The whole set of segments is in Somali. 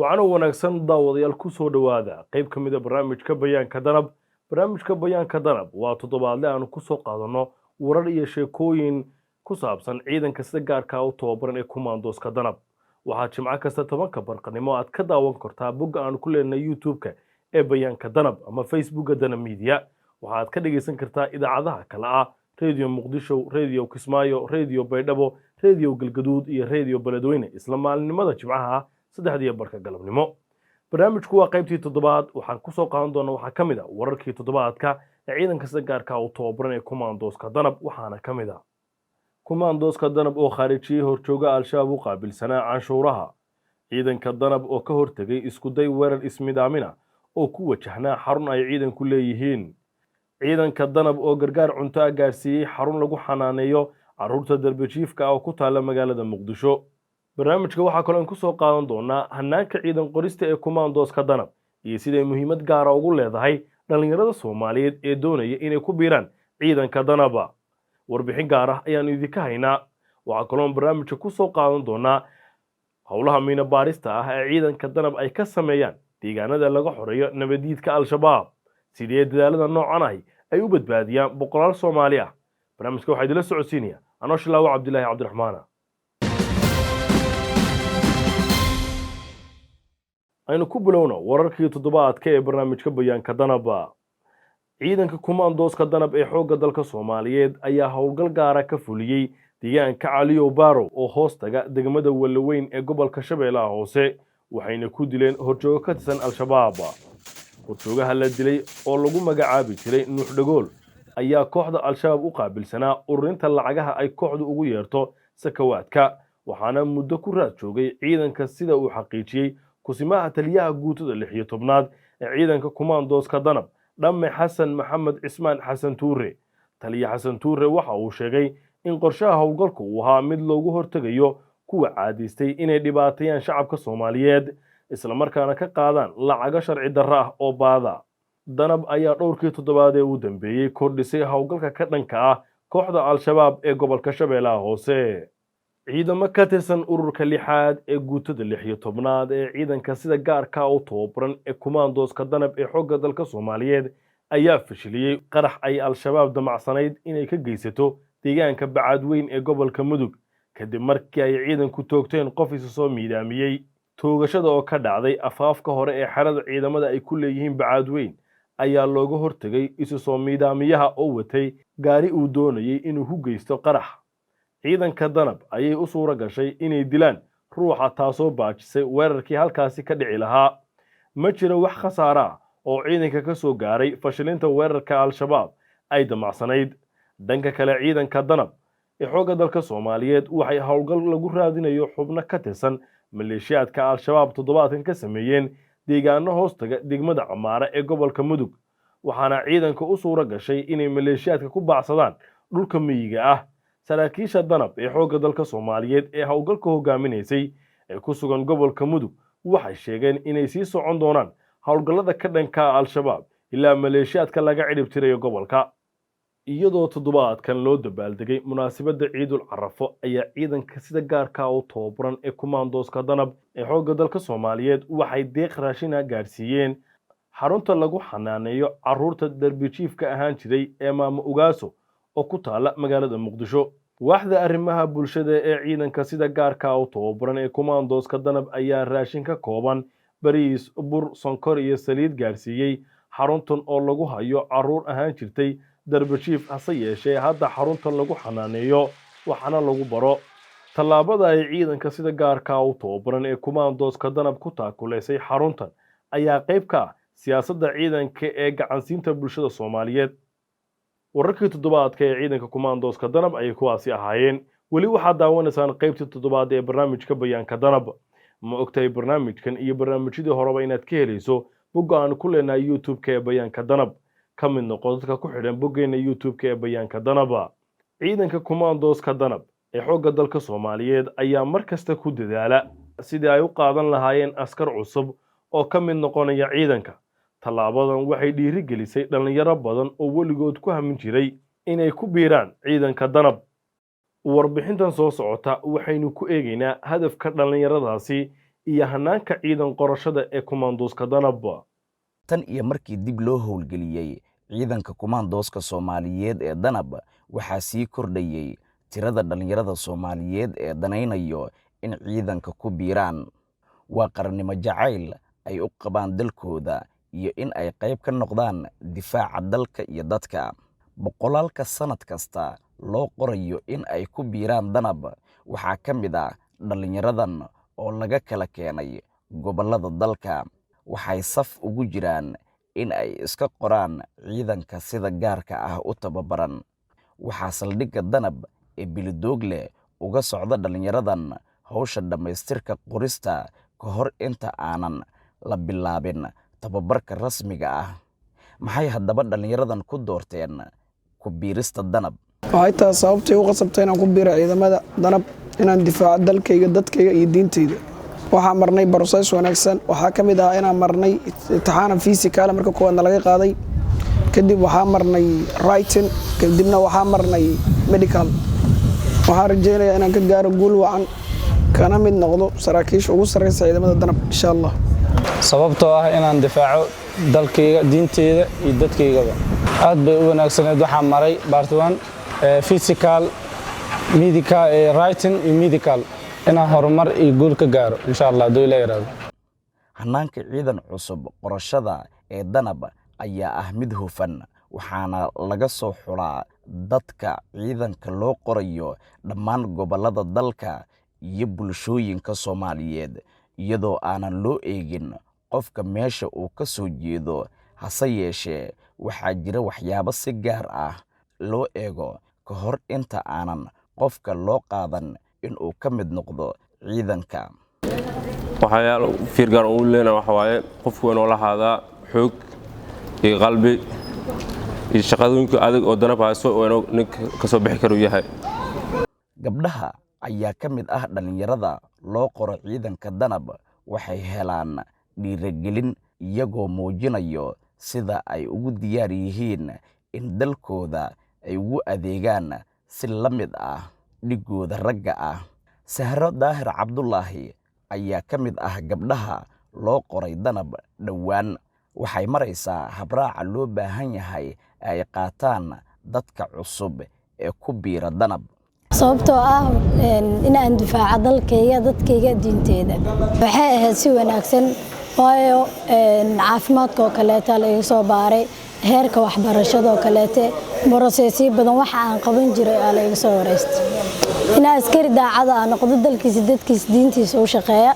Wacano wanaagsan, daawadayaal, ku soo dhowaada qayb ka mid a barnaamijka Bayaanka Danab. Barnaamijka Bayaanka Danab waa toddobaadle aanu ku soo qaadanno warar iyo sheekooyin ku saabsan ciidanka sida gaarkaa u tababaran ee kumaandooska Danab. Waxaad Jimco kasta 10-ka barqanimo aad ka daawan kartaa bogga aanu ku leenahay YouTube-ka ee Bayaanka Danab ama Facebookga Danab Media. Waxaad ka dhegaysan kartaa idaacadaha kale ah Radio Muqdisho, Radio Kismaayo, Radio Baydhabo, Radio Galgaduud iyo Radio Beledweyne isla maalinimada Jimcaha 3:30 galabnimo. Barnaamijku waa qaybtii toddobaad. Waxaan kusoo qaadan doona waxaa ka mid a wararkii toddobaadka ee ciidanka sida gaarka u tababaran ee kumaandooska Danab. Waxaana ka mid a kumaandooska Danab oo khaarijiyey horjooga Al-Shabaab u qaabilsanaa canshuuraha, ciidanka Danab oo ka hortegay iskuday weerar ismidaamina oo ku wajahnaa xarun ay ciidanku leeyihiin, ciidanka Danab oo gargaar cunto ah gaarsiiyey xarun lagu xanaaneeyo carruurta darbijiifka ah oo ku taalla magaalada Muqdisho. Barnaamijka waxaa kaloo aan kusoo qaadan doonaa hanaanka ciidan qorista ee kumaandooska Danab iyo siday muhiimad gaara ugu leedahay dhallinyarada Soomaaliyeed ee doonaya inay ku biiraan ciidanka Danaba. Warbixin gaar ah ayaanu idinka haynaa. Waxaa kaloon barnaamijka kusoo qaadan doonaa howlaha miino baarista ah ee ciidanka Danab ay ka sameeyaan deegaanada laga xoreeyo nabadiidka Al-Shabaab, sidee dadaalada noocan ahi ay u badbaadiyaan boqolaal Soomaali ah. Barnaamijka waxaa idinla socodsiinaya anoo Shilaawo Cabdilaahi Cabdiraxmaana. Aynu ku bilowno wararkii toddobaadka ee barnaamijka Bayaanka Danaba. Ciidanka kumaandooska Danab ee xoogga dalka Soomaaliyeed ayaa howlgal gaara ka fuliyey deegaanka Caliyow Barow oo hoos taga degmada Walaweyn ee gobolka Shabeellaha Hoose, waxayna ku dileen horjoogo ka tirsan Al-Shabaab. Horjoogaha la dilay oo lagu magacaabi jiray Nuux Dhagool ayaa kooxda Al-Shabaab u qaabilsanaa ururinta lacagaha ay kooxdu ugu yeerto sakawaadka, waxaana muddo ku raad joogay ciidanka, sida uu xaqiijiyey kusimaha taliyaha guutada 16aad ee ciidanka kumaandooska Danab, Dhamme Xasan Maxamed Cismaan Xasan Tuure. Taliya Xasan Tuure waxa uu sheegay in qorshaha howlgalku uu ahaa mid loogu hortegayo kuwa caadaystay inay dhibaateeyaan shacabka Soomaaliyeed, islamarkaana ka qaadaan lacago sharci darro ah oo baada. Danab ayaa dhowrkii toddobaad ee u dambeeyey kordhisay howlgalka ka dhanka ah kooxda Al-Shabaab ee gobolka Shabeellaha Hoose. Ciidamo ka tirsan ururka lixaad ee guutada 16aad ee ciidanka sida gaarka u tababaran ee kumaandooska Danab ee xoogga dalka Soomaaliyeed ayaa fashiliyey qarax ay Al-Shabaab damacsanayd inay ka geysato deegaanka Bacaadweyn ee gobolka Mudug, kadib markii ay ciidanku toogteen qof isa soo miidaamiyey. Toogashada oo ka dhacday afaafka hore ee xerada ciidamada ay ku leeyihiin Bacaadweyn ayaa looga hortegay isu soo miidaamiyaha oo watay gaari uu doonayay inuu ku geysto qarax. Ciidanka Danab ayay u suura gashay inay dilaan ruuxa, taasoo baajisay weerarkii halkaasi ka dhici lahaa. Ma jiro wax khasaare ah oo ciidanka ka soo gaaray fashilinta weerarka Al-Shabaab ay damacsanayd. Dhanka kale, ciidanka Danab ee xoogga dalka Soomaaliyeed waxay howlgal lagu raadinayo xubno ka tirsan maleeshiyaadka Al-Shabaab toddobaadkan ka sameeyeen deegaano hoostaga degmada Camaare ee gobolka Mudug, waxaana ciidanka u suura gashay inay maleeshiyaadka ku baacsadaan dhulka miyiga ah. Saraakiisha Danab ee xoogga dalka Soomaaliyeed ee howlgalka hogaaminaysay ee ku sugan gobolka Mudug waxay sheegeen inay sii socon doonaan howlgallada ka dhanka Al-Shabaab ilaa maleeshiyaadka laga cidhib tirayo gobolka. Iyadoo toddobaadkan loo dabaaldegay munaasabadda Ciidul Carafo ayaa ciidanka sida gaarka u tababaran ee kumaandooska Danab ee xoogga dalka Soomaaliyeed waxay deeq raashina gaadhsiiyeen xarunta lagu xanaaneeyo carruurta darbijiifka ahaan jiray ee Maamo Ugaaso oo ku taala magaalada Muqdisho. Waaxda arrimaha bulshada ee ciidanka sida gaarka u tababaran ee kumaandooska Danab ayaa raashin ka kooban bariis, bur, sonkor iyo saliid gaadhsiiyey xaruntan oo lagu hayo carruur ahaan jirtay darbajiif, hase yeeshee hadda xaruntan lagu xanaaneeyo waxaana lagu baro. Tallaabada ay ciidanka sida gaarka u tababaran ee kumaandooska Danab ku taakuleysay xaruntan ayaa qayb ka ah siyaasadda ciidanka ee gacansiinta bulshada Soomaaliyeed. Wararkii toddobaadka ee ciidanka kumaandooska Danab ayay kuwaasi ahaayeen. Weli waxaad daawanaysaan qaybtii toddobaad ee barnaamijka Bayaanka Danab. Ma ogtahay barnaamijkan iyo barnaamijyadii horeba inaad ka helayso bogga aan ku leenahay YouTube-ka ee Bayaanka Danab? Ka mid noqo dadka ku xidhan boggeena YouTube-ka ee Bayaanka Danaba. Ciidanka kumaandooska Danab ee xoogga dalka Soomaaliyeed ayaa mar kasta ku dadaala sidii ay u qaadan lahaayeen askar cusub oo ka mid noqonaya ciidanka. Tallaabadan waxay dhiiri gelisay dhallinyaro badan oo weligood ku hamin jiray inay ku biiraan ciidanka Danab. Warbixintan soo socota waxaynu ku eegaynaa hadafka dhallinyaradaasi iyo hannaanka ciidan qorashada ee kumaandooska Danab. Tan iyo markii dib loo howlgeliyey ciidanka kumaandooska Soomaaliyeed ee Danab, waxaa sii kordhayey tirada dhallinyarada Soomaaliyeed ee danaynayo in ciidanka ku biiraan. Waa qarannimo jacayl ay u qabaan dalkooda iyo in ay qayb ka noqdaan difaaca dalka iyo dadka. Boqolaalka sannad kasta loo qorayo in ay ku biiraan Danab waxaa ka mid ah dhallinyaradan oo laga kala keenay gobollada dalka. Waxay saf ugu jiraan in ay iska qoraan ciidanka sida gaarka ah u tababaran. Waxaa saldhigga Danab ee Bilidoogle uga socda dhallinyaradan howsha dhammaystirka qorista ka hor inta aanan la bilaabin tababarka rasmiga ah. Maxay haddaba dhallinyaradan ku doorteen ku biirista Danab? Waxay tahay sababtay u qasabtay inaan ku biiro ciidamada Danab inaan difaaco dalkayga, dadkayga iyo diintayda. Waxaa marnay process wanaagsan. Waxaa ka mid ah inaan marnay imtixaan physical marka koowaadna laga qaaday, kadib waxaa marnay writing, kadibna waxaa marnay medical. Waxaan rajeynayaa inaan ka gaaro guul wacan, kana mid noqdo saraakiisha ugu sarreysa ciidamada Danab, insha Allah. Sababtoo ah inaan difaaco dalkayga, diinteyda iyo dadkaygaba. Aad bay u wanaagsaneed. Waxaa maray part one, physical, medical, writing iyo medical, inaan horumar iyo guul ka gaaro, insha Allah, hadduu Ilaah yiraahdo. Hannaanka ciidan cusub qorashada ee Danab ayaa ah mid hufan, waxaana laga soo xulaa dadka ciidanka loo qorayo dhammaan gobollada dalka iyo bulshooyinka Soomaaliyeed, iyadoo aanan loo eegin qofka meesha uu ka soo jeedo. Hase yeeshee, waxaa jira waxyaabo si gaar ah loo eego ka hor inta aanan qofka loo qaadan inuu ka mid noqdo ciidanka. Waxyaalo fiir gaar ugu leena waxa waaye qofku waa inuu lahaadaa xoog iyo qalbi iyo shaqadooyinka adag oo Danab hayso waa inuu ninka ka soo bixi karu yahay. Gabdhaha ayaa ka mid ah dhallinyarada loo qoro ciidanka Danab. Waxay helaan dhiirigelin iyagoo muujinayo sida ay ugu diyaar yihiin in dalkooda ay ugu adeegaan si la mid ah dhigooda ragga ah. Sahro Daahir Cabdulaahi ayaa ka mid ah gabdhaha loo qoray Danab dhowaan. Waxay maraysaa habraaca loo baahan yahay ay qaataan dadka cusub ee ku biira Danab. Sababtoo ah inaan difaaco dalkayga, dadkayga, diinteeda. Waxay ahayd si wanaagsan, waayo caafimaadka oo kaleeta la iga soo baaray, heerka waxbarashada oo kaleete, processyo badan waxa aan qaban jiray aa la iga soo wareystay. Inaa askari daacada aa noqdo, dalkiisa, dadkiisa, diintiisa u shaqeeya,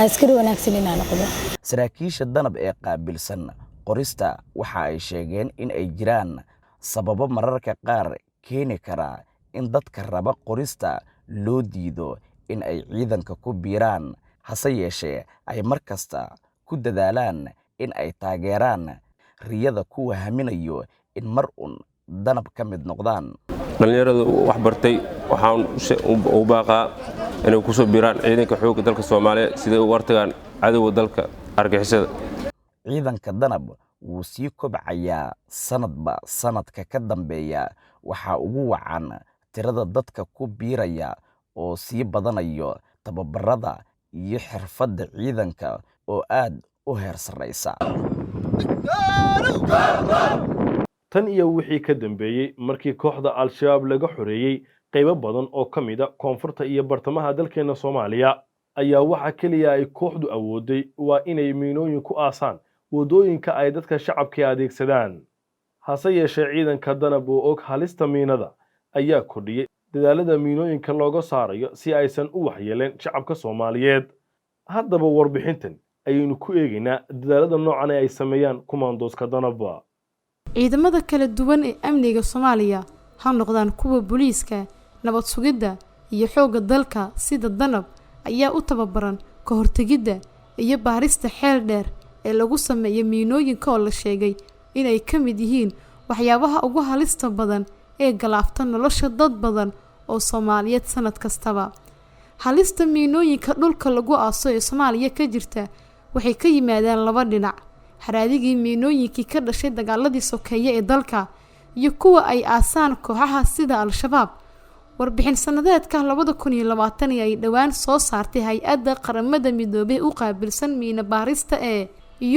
askari wanaagsan inaa noqdo. Saraakiisha Danab ee qaabilsan qorista waxa ay sheegeen in ay jiraan sababo mararka qaar keeni kara in dadka raba qorista loo diido in ay ciidanka ku biiraan, hase yeeshee ay mar kasta ku dadaalaan in ay taageeraan riyada kuwa haminayo in mar un Danab ka mid noqdaan. Dhallinyarada wax bartay waxaan u baaqaa inay ku soo biiraan ciidanka xoogga dalka Soomaaliya siday uga hortagaan cadowga dalka, argixisada. Ciidanka Danab wuu sii kobcayaa sanadba sanadka ka dambeeya. Waxaa ugu wacan tirada dadka ku biiraya oo sii badanayo, tababarada iyo xirfadda ciidanka oo aad u heer sarraysa. Tan iyo wixii ka dambeeyey markii kooxda Al-Shabaab laga xoreeyey qaybo badan oo ka mid a koonfurta iyo bartamaha dalkeena Soomaaliya, ayaa waxa keliya ay kooxdu awooday waa inay miinooyin ku aasaan waddooyinka ay dadka shacabka adeegsadaan. Hase yeeshee, ciidanka Danab oo og halista miinada ayaa kordhiyey dadaalada miinooyinka looga saarayo si aysan u waxyeeleen shacabka Soomaaliyeed. Haddaba warbixintan ayaynu ku eegaynaa dadaalada noocan ee ay sameeyaan kumaandooska Danaba. Ciidamada kala duwan ee amniga Soomaaliya, ha noqdaan kuwa booliiska, nabad sugidda iyo xoogga dalka sida Danab, ayaa u tababaran ka hortegidda iyo baarista xeel dheer ee lagu sameeyo miinooyinka oo la sheegay inay ka mid yihiin waxyaabaha ugu halista badan ee galaafta nolosha dad badan oo Soomaaliyeed sanad kastaba. Halista miinooyinka dhulka lagu aaso ee Soomaaliya ka jirta waxay ka yimaadaan laba dhinac: haraadigii miinooyinkii ka dhashay dagaaladii sokeeye ee dalka iyo kuwa ay aasaan kooxaha sida Al-Shabaab. Warbixin sanadeedka 2020 ee ay dhowaan soo saartay hay-adda Qaramada Midoobay u qaabilsan miina baarista ee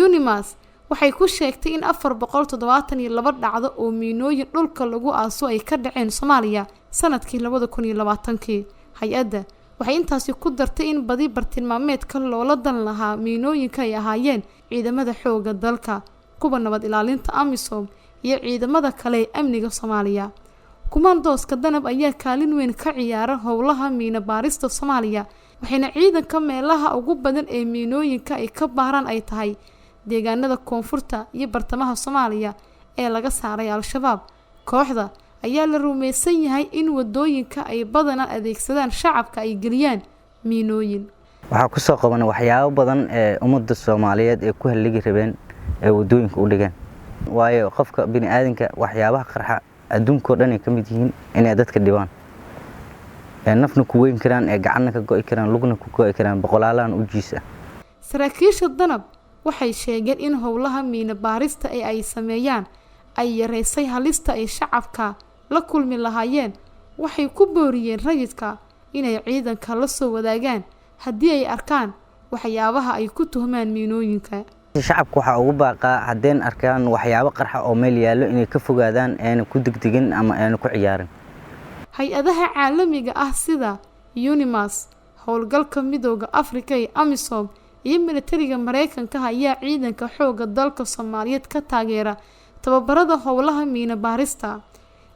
UNMISS waxay ku sheegtay in 472 dhacdo oo miinooyin dhulka lagu aaso ay ka dhaceen Soomaaliya sanadkii 2020-kii. Hay-adda waxay intaasi ku dartay in badi bartilmaameedka loola dan lahaa miinooyinka ay ahaayeen ciidamada xoogga dalka, kuwa nabad ilaalinta AMISOM iyo ciidamada kale ee amniga Soomaaliya. Kumaandooska Danab ayaa kaalin weyn ka ciyaara howlaha miina baarista Soomaaliya, waxayna ciidanka meelaha ugu badan ee miinooyinka ay ka baaraan ay tahay deegaanada koonfurta iyo bartamaha Soomaaliya ee laga saaray Al-Shabaab. Kooxda ayaa la rumaysan yahay in wadooyinka ay badanaa adeegsadaan shacabka ay geliyaan miinooyin. Waxaa kusoo qaban waxyaabo badan ee ummadda Soomaaliyeed ee ku halligi rabeen ee wadooyinka u dhigeen, waayo qofka bini'aadanka waxyaabaha qarxa adduunkao dhan ay ka mid yihiin inay dadka dhibaan, ee nafna ku weyn karaan, ee gacanna ka go'i karaan, lugna ku go'i karaan, boqolaalahan u jiis ah. Saraakiisha Danab waxay sheegeen in howlaha miina baarista ee ay sameeyaan ay yareysay halista ay shacabka la kulmi lahaayeen. Waxay ku booriyeen rayidka inay ciidanka la soo wadaagaan haddii ay arkaan waxyaabaha ay ku tuhmaan miinooyinka. Shacabka waxaa ugu baaqaa haddeen arkaan waxyaabo qarxa oo meel yaallo inay ka fogaadaan, eena ku degdegin ama eena ku ciyaarin. Hay-adaha caalamiga ah sida UNMISS, Howlgalka Midooda Afrika ee AMISOM iyo militariga Mareykanka ayaa ciidanka xoogga dalka Soomaaliyeed ka taageera tababarada howlaha miina baarista.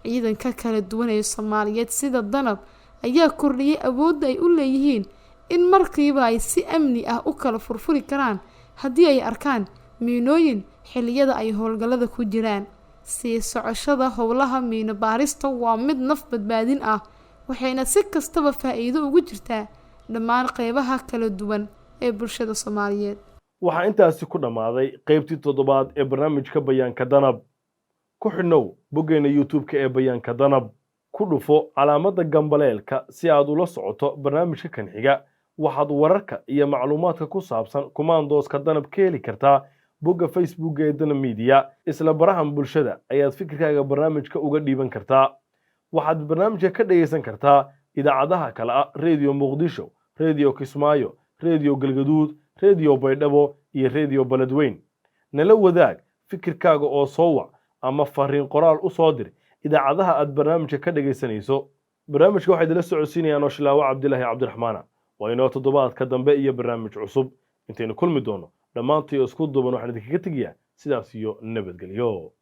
Ciidanka kala duwan ee Soomaaliyeed sida Danab ayaa kordhiyay awoodda ay u leeyihiin in markiiba ay si amni ah u kala furfuri karaan haddii ay arkaan miinooyin xilliyada ay howlgallada ku jiraan. Sii socoshada howlaha miino baarista waa mid naf badbaadin ah, waxayna si kastaba faa'iido ugu jirtaa dhammaan qeybaha kala duwan ee bulshada Soomaaliyeed. Waxaa intaasi ku dhammaaday qaybtii toddobaad ee barnaamijka Bayaanka Danab. Ku xidhnow boggeena YouTube-ka ee Bayaanka Danab, ku dhufo calaamadda gambaleelka si aad ula socoto barnaamijka kan xiga. Waxaad wararka iyo macluumaadka ku saabsan kumaandooska Danab ka heli kartaa bogga Facebook ee Danab Media. Isla barahan bulshada ayaad fikirkaaga barnaamijka uga dhiiban kartaa. Waxaad barnaamijka ka dhegaysan kartaa idaacadaha kale ah Reediyo Muqdisho, Reediyo Kismaayo, Reediyo Galgaduud, Reediyo Baydhabo iyo Reediyo Beledweyn. Nala wadaag fikirkaaga oo soo wac ama fariin qoraal u soo dir idaacadaha aad barnaamijka ka dhegaysanayso. Barnaamijka waxaa idinla socodsiinayaan oo Shilaawo Cabdilaahi Cabdiraxmaana. Waa inoo toddobaadka dambe iyo barnaamij cusub. Intaynu kulmi doono, dhammaantii isku duuban waxaan idinkaga tegayaa sidaas iyo nabadgelyo.